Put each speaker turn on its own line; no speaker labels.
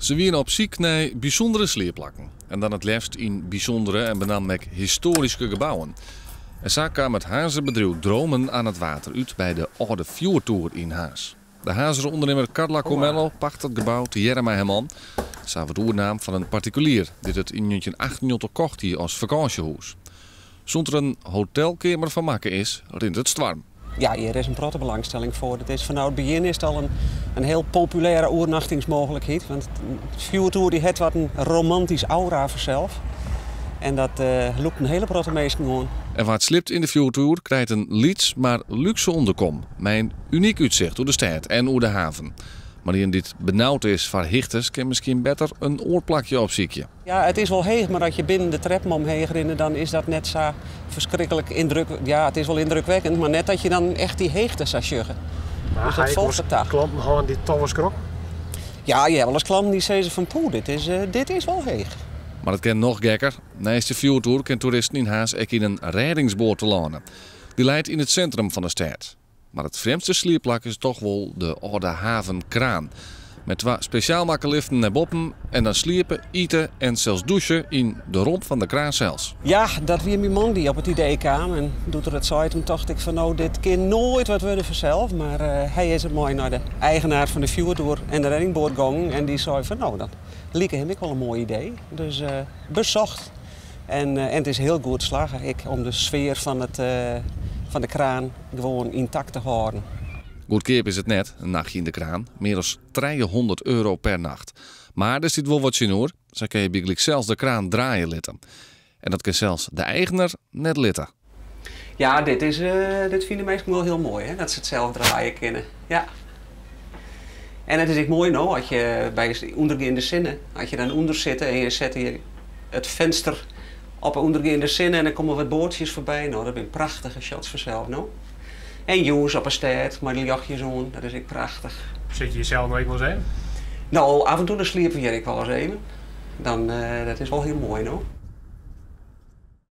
Se wiene op syk nei bysûndere sliepplakken. En dan it leafst yn bysûndere en benammen ek histoaryske gebouwen. En sa kaam it Harnzer bedriuw Dromen aan het Water út by de âlde fjoertoer yn Harns. De Harnzer ûndernimmer Carla Comello pacht it gebou tegearre mei har man. Se hawwe it oernaam fan in partikulier dy't it yn 1998 kocht hie as fakânsjehûs. Sûnt der in hotelkeamer fan makke is, rint it stoarm.
Ja, hjir is in protte belangstelling foar. It is fanôf it begjin is it al in hiel populêre oernachtingsmooglikheid. Want de fjoertoer dy hat wat in romantysk aura fansels. En dat lûkt in hiele protte minsken oan.
En wa't sliept yn de fjoertoer krijt in lyts mar lúkse ûnderkommen mei in unyk útsicht oer de stêd en oer de haven. Mar ien dy't benaud is foar hichtes kin miskien better in oar plakje opsykje.
Ja, it is wol heech, mar as je binnen de treppen omheech rinne, dan is dat net sa ferskriklik yndruk. Ja, it is wol yndrukwekkend, mar net dat je dan echt dy heechte sa sjogge.
Maar
Dus
ha
dat
je
falt
wolris
wat ta.
Klanten hân dy't toch wol skrokken?
Ja, je ha wolris klanten dy't sizze fan poeh, dit is wol heech.
Mar it kin noch gekker. Neist de fjoertoer kinne toeristen yn Harns ek yn in rêdingsboat telâne. Dy leit yn it sintrum fan de stêd. Mar it frjemdste sliepplak is dochs wol de âlde havenkraan. Mei twa spesjaal makke liften nei boppen en dan sliepe, ite en sels dûse yn de romp fan de kraan sels.
Ja, dat wie myn man dy't op it idee kaam. En doe't er it sei, doe tocht ik fan no, dit kin noait wat wurde fansels. Mar hy is der mei nei de eigenaar fan de fjoertoer en de rêdingboat gongen. En dy sei fan no, dat like him ek wol in moai idee. Dus besocht. En it is hiel goed slagge ek om de sfear fan de kraan gewoan yntakt te hâlden.
Goedkeap is it net, in nachtje yn de kraan. Mear as €300 per nacht. Mar der sit wol wat tsjinoer. Sa kinne je bygelyks sels de kraan draaie litte. En dat kin sels de eigener net litte.
Ja, dit fine minsken wol hiel moai, hè? Dat se it sels draaie kinne. Ja. En it is ek moai no, as je by ûndergeande sinne, as je dan ûnder sitte en je sette je it finster op de ûndergeande sinne en dan komme wat boatsjes foarby. No, dat binne prachtige shots fansels, no. En jûns op 'e stêd mei de ljochtsjes oan, dat is ek prachtich.
Sitte je sels noch ek wolris even?
No, af en toe dan sliepe we hjir ek wolris even. Dan, dat is wol hiel moai, no.